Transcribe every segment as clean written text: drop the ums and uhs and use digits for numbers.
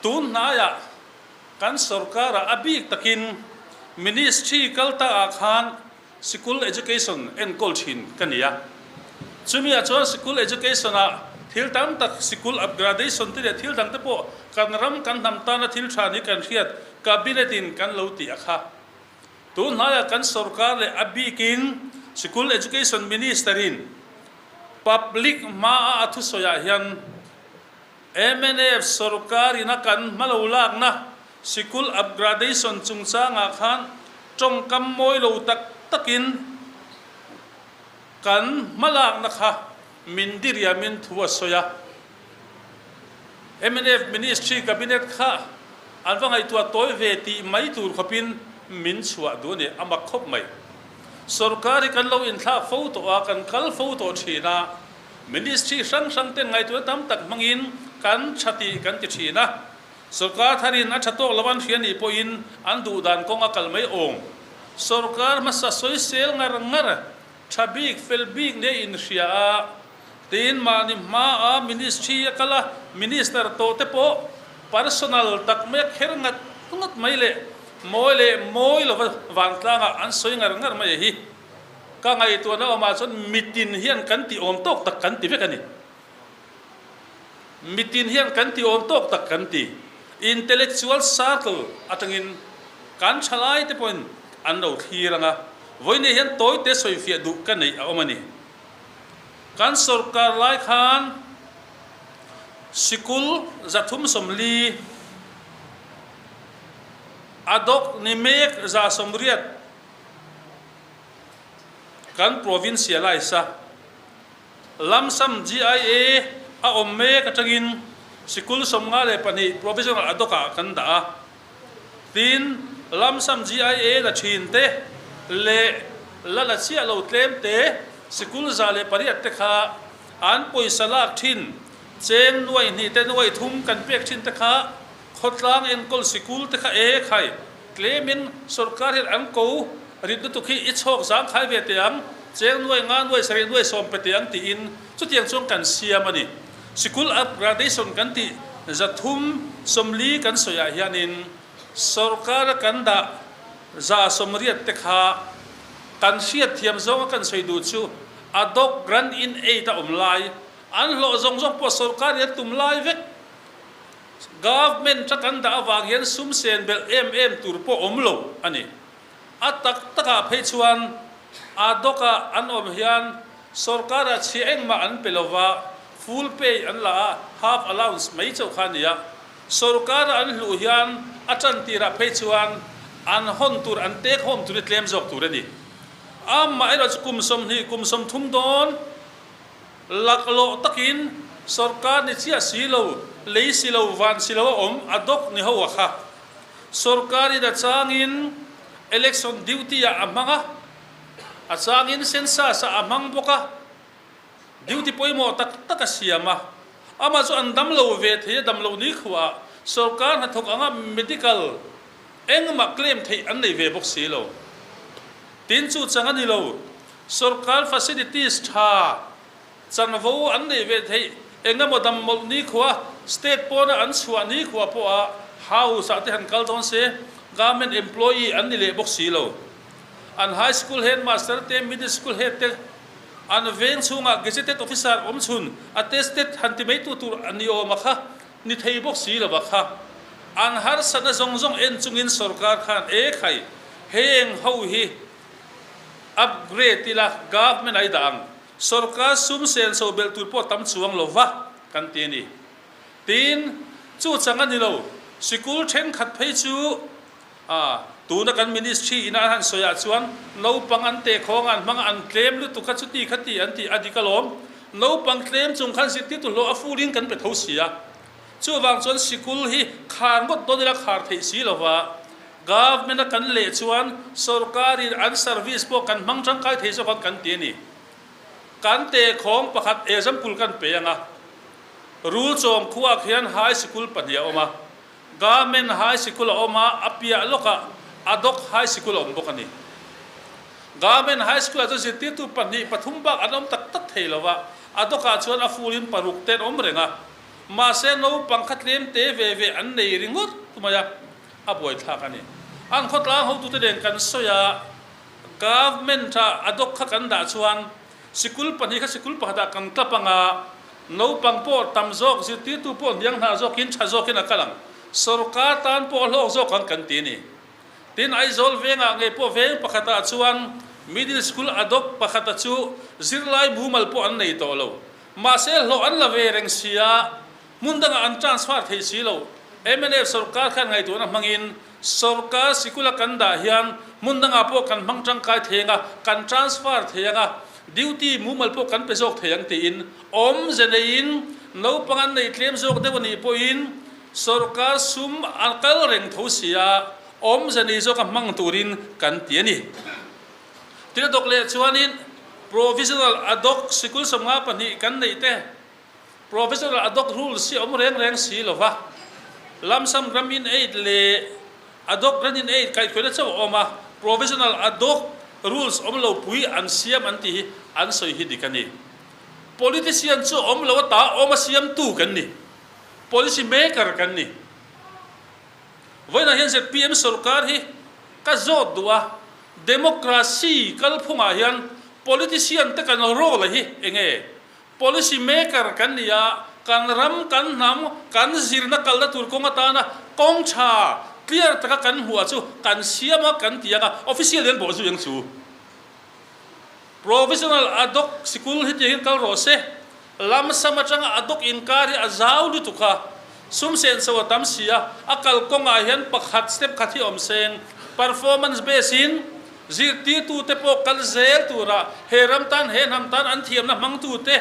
Tun hnaiah kan sorkarah a bik takin Ministry kal ta ah khan Sikul Education enkawl thin ka ni a. Chumi ah chuan Sikul Education ah thil tam tak Sikul Upgradation te leh thil dang te pawh kan ram kan hnam tana thil tha ni kan hriat Cabinet in kan lo tih a kha. Tun hnaiah kan sorkar leh a bikin Sikul Education Minister in Public hma a a thusawi ah hian Mnf sorkar ina kan hma lo lakna sikul upgradation chungchangah khan tawngkam mawi lo tak takin kan hma lakna kha min diriamin thu a sawi a. Mnf Ministry Cabinet kha an va ngaihtuah tawi ve tih mai tur khawpin min chhuah duh a ni, a mak khawp mai. Sorkar hi kan lo inthlak fo tawh a, kan kal fo tawh thin a. Ministry hrang hrang ten ngaihtuahna tam tak hmangin kan tha tih kan ti thin a, sorkar tharin a tha tawk lo an hria nih pawhin an duh dan kawng a kal mai awm. Sorkar hmasa sawisel ngar ngar, tha bik fel bik nia inhria a, tin mahni hmaa ministry a kal a, minister tawh te pawh personal tak mai a kher ngat ngat mai leh mawi leh mawi lova vantlangah an sawi ngar ngar mai a hi. Ka ngaihtuahna awmah chuan mitin hian kan tih awm tawk tak kan ti vek a ni. Mitin hian kan tih awm tawk tak kan ti. Intellectual circle atangin kan thalai te pawhin an lo thlir ang a, vawiinah hian tawite sawifiah duh ka neih a awm a ni. Kan sorkar lai khan sikul 340 a dawk ni mek 180 Kan provincialise a, Lamsam GIA a awm mek atangin sikul 52 provisional ad hoc ah kan dah a. Tin, Lamsam GIA la thin te leh la la chiah lo tlem te sikul 108 te kha an pawisa lak thin cheng nuai hnih te nuai thum kan pek thin te kha khawtlang enkawl sikul te kha e khai Tlemin sorkar hian an ko rit lutuk hi i chhawk zang khai ve teh ang, cheng nuai nga nuai sarih nuai sawm pe teh ang tiin chutiang chuan kan siam a ni. Sikul upgradation kan tih 340 kan sawiah hianin sorkara kan dah 180 te kha kan hriatthiam zawnga kan sawi duh chu ad hoc grant in aid a awm lai, an hlawh zawng zawng pawh sorkar hian tum lai vek. Government a kan dah avang hian sum sen belh em em tur pawh awm lo a ni. A tak takah phei chuan ad hoc-ah an awm hian sorkarah chhia engmah an pe lova, full pay an la a, half allowance mai chauh kha a ni a. Sorkara an hluh hian a tan tirah phei chuan an hawn tur, an take home tur hi tlem zawk tur a ni. Amaherawh chu kum 20, kum 30 dawn Laklawh takin sorkar ni chiah si lo, lei si lo, van si lo a awm a dawk ni ho a kha. Sorkarin a changin election duty ah a hmang a, a changin census ah a hmang bawk a, duty pawimawh tak tak a siam a. Amah chu an dam lo ve thei a, dam lo ni khuah sorkar hnathawk anga medical engmah claim theih an nei ve bawk si lo. Tin chu chang a ni lo. Sorkar facilities tha chanvo an neih ve theih eng emaw dam mawlh ni khua, state pawna an chhuah ni khua pawha house ah te han kal dawn se, government employee an ni leh bawk si lo. An high school headmaster te, middle school head te an veng chhungah gazetted officer awm chhun attested han ti mai tu tur a ni awm a kha ni thei bawk si lo a kha. An harsatna zawng zawng en chungin sorkar khan e khai heng ho hi Upgrade ila government a i dah ang. Sorkar sum sen so belh tur pawh tam chuang lo va kan ti a ni. Tin, chu chang a ni lo. Sikul thenkhat phei chu a tuna kan ministry ina an han sawi ah chuan naupang an teh khawng a an hmang a an tlem lutuk kha chuti kha ti an tih a dik alawm. Naupang tlem chung khan zirtirtu hlawh a full in kan pe tho si a. Chuvang chuan sikul hi khar ngawt dawn ila khar theih si lo va. Government a kan leh chuan sorkarin an service pawh kan hmang tangkai thei zawk ang kan ti a ni. Kan tehkhawng pakhat example kan pe ang a, Rulchawm khuaah khian high sikul pahnih a awm a, Government high sikul a awm a, a piah lawkah ad hoc high sikul a awm bawk a ni. Government high school ah chuan zirtirtu pahnih pathum bak an awm tak tak thei lo va, ad hoc ah chuan a full in paruk te an awm reng a. Mahse naupang kha tlem te ve ve an nei ringawt mai a, a buaithlak a ni. An khawtlang hotute nen kan sawi a, Government-a ad hoc kha kan dah chuan sikul pahnih kha sikul pakhatah kan tlap ang a, naupang pawh tam zawk, zirtirtu pawh hniang hna zawkin tha zawkin a kal ang. Sorkar tan pawh a hlawk zawk ang kan ti a ni. Tin, Aizawl vengah ngei pawh veng pakhatah chuan Middle School ad hoc pakhata chu zirlai mumal pawh an nei tawh lo. Mahse, hlawh an la ve reng si a, hmun dangah an transfer thei si lo. Mnf sorkar khan ngaihtuahna hmangin sorkar sikula kan dah hian hmun dangah pawh kan hmang tangkai thei ang a, kan transfer thei ang a, duty mumal pawh kan pe zawk thei ang tiin awmze neiin naupang an nei tlem zawk deuh a nih pawhin sorkar sum a kal reng tho si a, awmze nei zawka hmang turin kan ti a ni. Tin a dawk leh chuanin Provisional ad hoc sikul 52 kan neih te, Provisional ad hoc rules hi a awm reng reng si lo va, Lump sum grant in aid leh ad hoc grant in aid kaihhruaina chauh a awm a, Provisional ad hoc rules awm lo pui an siam an tih hi an sawi hi dik a ni. Politician chu awm lo ata awm a siamtu kan ni. Policy maker kan ni. Vawiinah hian zpm sorkar hi ka zawt duh a, Democracy kalphungah hian politician te kan role hi eng nge? Policy maker kan ni a, kan ram, kan hnam, kan zirna kalna tur kawng atana kawng tha, clear taka kan hmuh chu kan siam a, kan ti ang a, official hian bawhzui ang chu. Provisional ad hoc sikul hi tiangin kal rawh se. Lam sam atanga ad hoc inkar hi a zau lutuk a, sum senso a tam si a, a kal kawngah hian pakhat step khat hi awm seng. Performance base in zirtirtute pawh kal zel tura he ram tan he hnam tan an thiamna hmangtute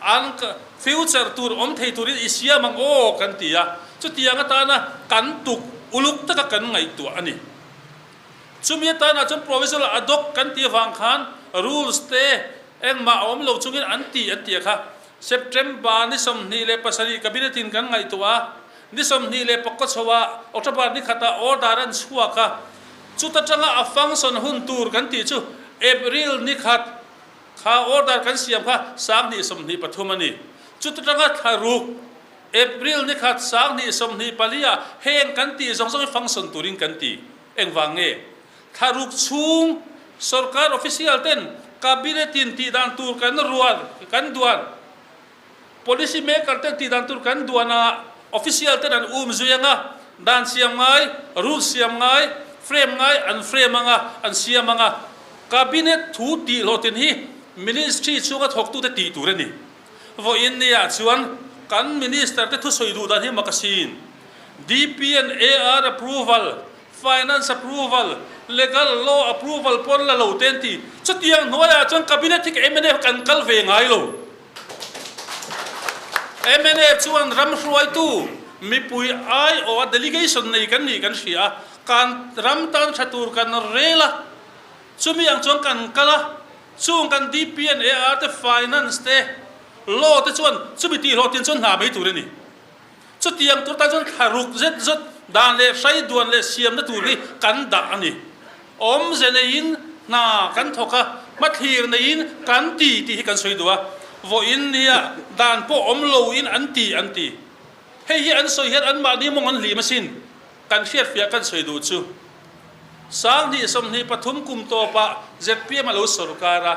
an future tur awm thei turin i siam ang aw kan ti a, chutiang atana kan tuk uluk taka kan ngaihtuah a ni. Chumi atana chuan provisional ad hoc kan tih avang khan rules te engmah a awm lo chungin an ti an ti a kha. September ni 27 cabinet in kan ngaihtuah a, ni 29 chho ah October ni khatah order an chhuak a, chuta tanga a function hun tur kan tih chu April ni khat kha order kan siam kha 2023 a ni. Chuta tanga thla ruk April ni khat 2024 ah heng kan tih zawng zawng hi function turin kan ti. Engvang nge? Thla ruk chhung sorkar official ten cabinet in tih dan tur kan rual, kan duan, policy maker ten tih dan tur kan duan a, official ten an um zui ang a, dan siam ngai, rules siam ngai, frame ngai an frame ang a, an siam ang a. Cabinet thu tih hlawhtlin hi ministry chhunga thawktute tih tur a ni. Vawiin nia chuan kan minister te thusawi duh dan hi mak asin. DP and AR approval, Finance approval, Legal law approval pawn la lo te an ti. Chutiang hnuaiah chuan Cabinet hi ka mnf kan kal ve ngai lo. Mnf chuan ram hruaitu mipui aiawha delegation nei kan nih kan hria a, kan ram tan tha tur kan rel a, chumi ang chuan kan kal a, chung kan DP and AR te Finance te Law te chuan chumi tihhlawhtin chuan hna mai tur a ni. Chutiang tur tan chuan thla ruk zet zet dan leh hrai duan leh siamna tur hi kan dah a ni. Awmze neiin hna kan thawk a, hmathlir neiin kan ti tih hi kan sawi duh a. Vawiin nia dan pawh awm loin an ti an ti. Hei hi an sawi hian anmahni mawng an hlim asin. Kan hriatfiah kan sawi duh chu 2023 kum tawpah zpm a lo sawrkar a.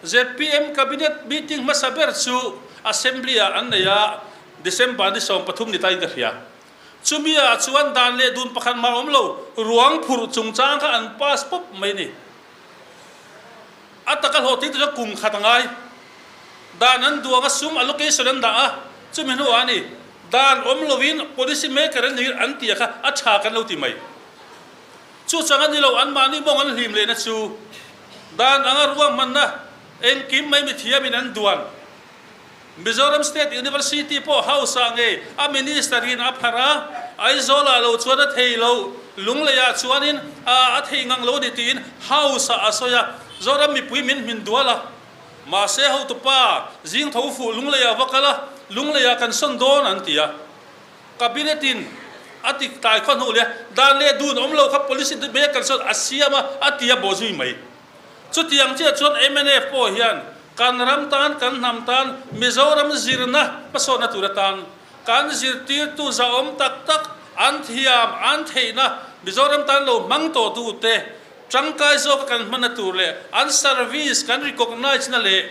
Zpm Cabinet meeting hmasa ber chu Assembly-ah an nei a, December ni 13 ni tain ka hria. Chumi ah chuan dan leh dun pakhat mah awm lo, ruang phurh chungchang kha an pass pawp mai ni. A taka hlawhtling te chuan kum khat a ngai. Dan an duang a, sum allocation an dah a, chumi hnuah a ni. Dan awm lovin policy maker an ni an tih a kha a tha kan lo ti mai. Chu chang a ni lo, anmahni mawng an hlim lehna chu dan anga ruahmanna engkim mai mithiamin an duan. Mizoram State University pawh House ah ngei a Minister in a pharh a, Aizawl ah lo chuan a thei lo, Lunglei ah chuanin a a thei ngang lo a ni tiin House ah a sawi a, Zoram mipui min hmin dual a. Mahse hotupa zing tho fuh Lunglei ah va kal a, Lunglei ah kan sawn dawn an ti a. Cabinet in a ti tlai khaw hnuh leh dan leh dun awm lo kha policy maker chuan a siam a, a ti a bawh zui mai. Chutiang chiah chuan mnf pawh hian kan ram tan, kan hnam tan, Mizoram zirna hmasawnna tur atan Kan zirtirtu zahawm tak tak an thiam, an theihna Mizoram tan lo hmang tawh tute tangkai zawka kan hmanna tur leh an service kan recognise na leh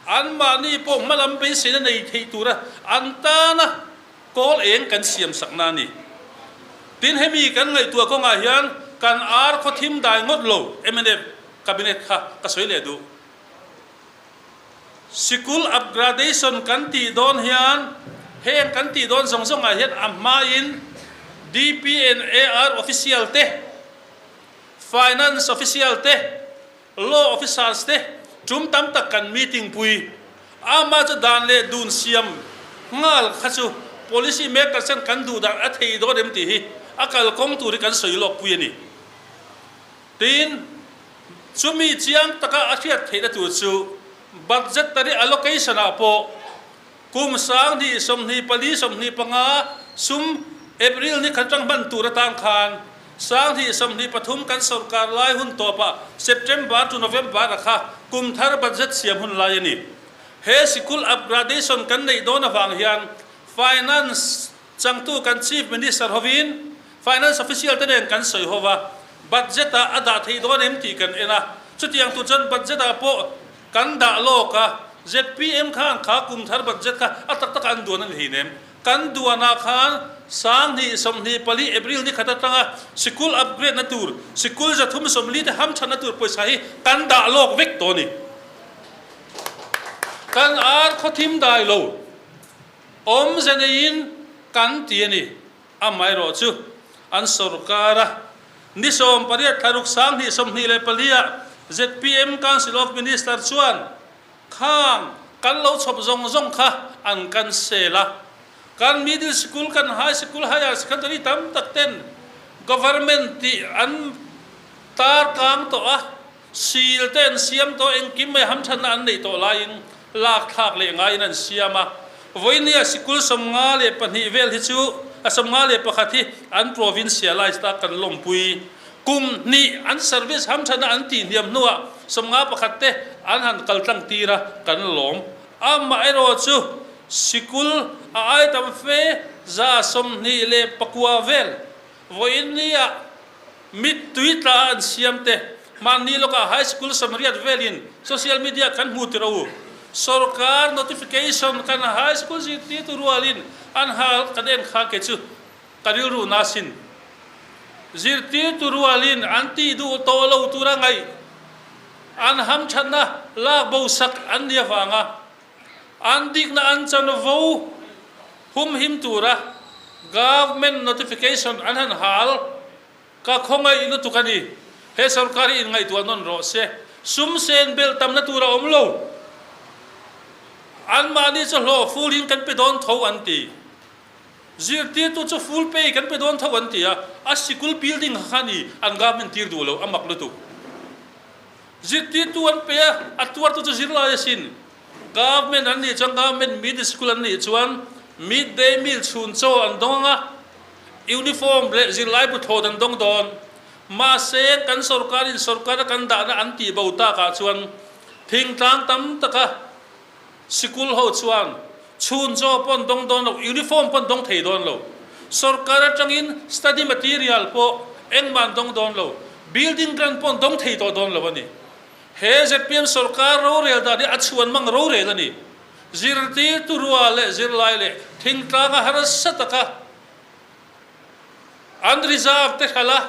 anmahni pawh hmalam beiseina nei theih tura an tana kawl eng kan siam sakna a ni. Tin, hemi kan ngaihtuah kawngah hian kan ar khaw thim dai ngawt lo mnf cabinet kha ka sawi leh duh. Sikul upgradation kan tih dawn hian heng kan tih dawn zawng zawngah hian a hmain DPNAR official te, Finance official te, Law officers te tum tam tak kan meeting pui. Ama chu dan leh dun siam nghal kha chu policy makers hian kan duh dan a thei dawn em tih hi a kalkawng tur hi kan sawi lawk pui a ni. Tin, chumi chiang taka a hriat theihna tur chu budgetary allocation-ah pawh kum 2024 sum April ni khat atang hman tur atan khan 2023 kan sorkar lai hun tawpah September to November-a kha kum thar budget siam hun lai a ni. He sikul upgradation kan neih dawn avang hian Finance Changtu kan Chief Minister hovin Finance Official te nen kan sawi ho va, Budget ah a dah theih dawn em tih kan en a, chutiang tur chuan Budget ah pawh kan dah lawk a, zpm khan kha kum thar Budget kha a tak taka an duan a ni hleinem. Kan duanah khan 2024 April ni khat atanga sikul upgrade na tur, sikul 340 te hamthatna tur pawisa hi kan dah lawk vek tawh a ni. Kan ar khawthim dai lo. Awmze neiin kan ti a ni. Amaherawh chu an sorkar a ni 18 thla ruk 2024 ah zpm Council of Minister chuan khang kan lo chhawp zawng zawng kha an cancel a. Kan middle school, kan high school, higher secondary tam tak ten government tih an tar kang tawh a. Sil te an siam tawh, engkim mai hamthatna an neih tawh laiin lak thlak leh ngaiin an siam a. Vawinia sikul 52 vel hi chu a 51 hi an provincialized a kan lawmpui. Kum hnih an service hamthatna an tih hniam hnuah 51 te an han kal tlang tir a, kan lawm. Amaherawhchu sikul a ai tam fe 29 vel vawinia Mittui tla an siam te, mahni lawkah high school 80 velin social media kan hmu tir a u. Sorkar notification kan high school zirtirtu rualin an hal kan en kha ke chu ka rilru na sin. Zirtirtu rualin an tih duh tawh lo tura ngaih an hamthatna lak bo sak an ni avanga an dikna an chanvo humhim tura government notification an han hal ka khawngaih lutuk a ni. He sorkar hi inngaihtuah nawn rawh se. Sum sen belh tamna tur a awm lo. Anmahni chu hlawh full in kan pe dawn tho an ti. Zirtirtu chu full pay kan pe dawn tho an ti a, a sikul building kha ni an government tir duh lo, a mak lutuk. Zirtirtu an pe a, a tuartu chu zirlai asin. Government an nih chuan government middle school an nih chuan mid day meal chhun chaw an dawng ang a, uniform leh zirlaibu thlawt an dawng dawn. Mahse kan sorkarin sorkara kan dahna an tih bo takah chuan thingtlang tam taka sikul ho chuan chhun chaw pawh an dawng dawn lo, uniform pawh an dawng thei dawn lo. Sorkar atangin study material pawh engmah an dawng dawn lo, building grant pawh an dawng thei tawh dawn lo a ni. He zpm sorkar rorel dan hi a chhuan mang rorel a ni. Zirtirtu rua leh zirlai leh thingtlanga harsa taka an reserve te hralh a,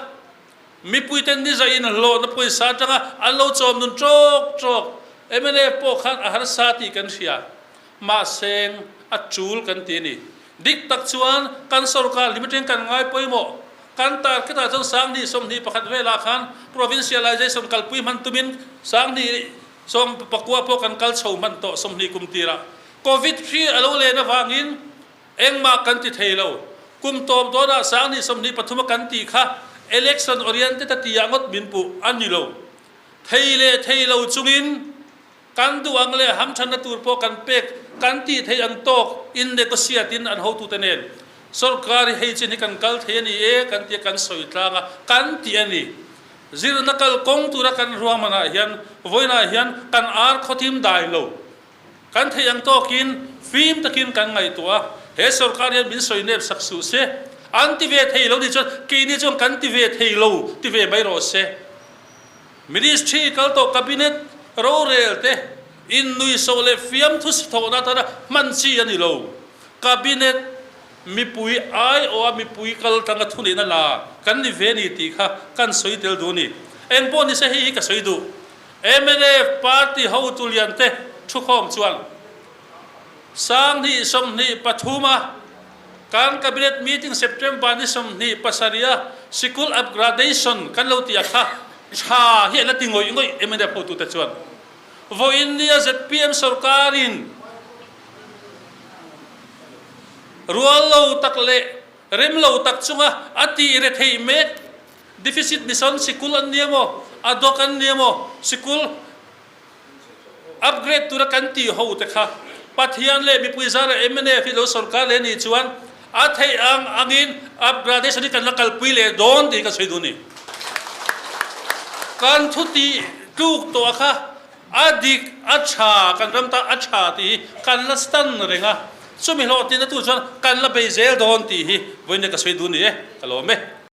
mipuite nizain hlawhna pawisa atanga an lo chawm nun tawk tawk. Mnf pawh khan a harsa tih kan hria. Mahse a tul kan ti a ni. Dik tak chuan kan sorkar lim atangin kan ngai pawimawh. Kan target ah chuan 2021 velah khan provincialization kalpui hman tumin 2019 pawh kan kal chho hman tawh 20 kum tirah. Covid hri a lo len avangin engmah kan ti thei lo. Kum tawp dawnah 2023 a kan tih kha election oriented a tih ah ngawt min puh a ni lo. Thei leh thei lo chungin Kan duh ang leh hamthanna tur pawh kan pek kan tih theih ang tawk in negotiate in an hotute nen sorkar hi hei chin hi kan kal thei a ni e kan tia kan sawi tlang a, kan tih a ni. Zirna kal kawng tura kan ruahmanah hian vawiinah hian kan ar khawthim dai lo. Kan theih ang tawkin fim takin kan ngaihtuah a. He sorkar hian min sawi nep sak suh se. An ti ve thei lo nih chuan keini chuan kan ti ve thei lo ti ve mai rawh se. Ministry kal tawh cabinet rorel te innuihsawh leh fiamthu thawhna atana hman chi a ni lo. Cabinet mipui aiawha mipui kal tanga thuneihna la kan ni ve ni tih kha kan sawi tel duh a ni. Engpawh ni se hei hi ka sawi duh. Mnf party hotu lian te thukhawm chuan 2023 a kan Cabinet meeting September ni 27 a sikul upgradation kan lo tih a kha tha hi an la ti ngawih ngawih mnf hotute chuan vawiin nia zpm sorkarin rual lo tak leh rem lo tak chunga a tih re theih mek deficit mission sikul an ni emaw ad hoc an ni emaw sikul Upgrade tura kan tih ho te kha Pathian leh mipui zara mnf hi lo sorkar leh nih chuan a theih ang angin upgradation hi kan la kalpui leh dawn tih hi ka sawi duh a ni. Kan thu tih tluk tawh kha a dik a tha kan ram tan a tha tih hi kan la stand reng a, chumi hlawhtlinna tur chuan kan la bei zel dawn tih hi vawiin ka sawi duh a ni e, ka lawm e.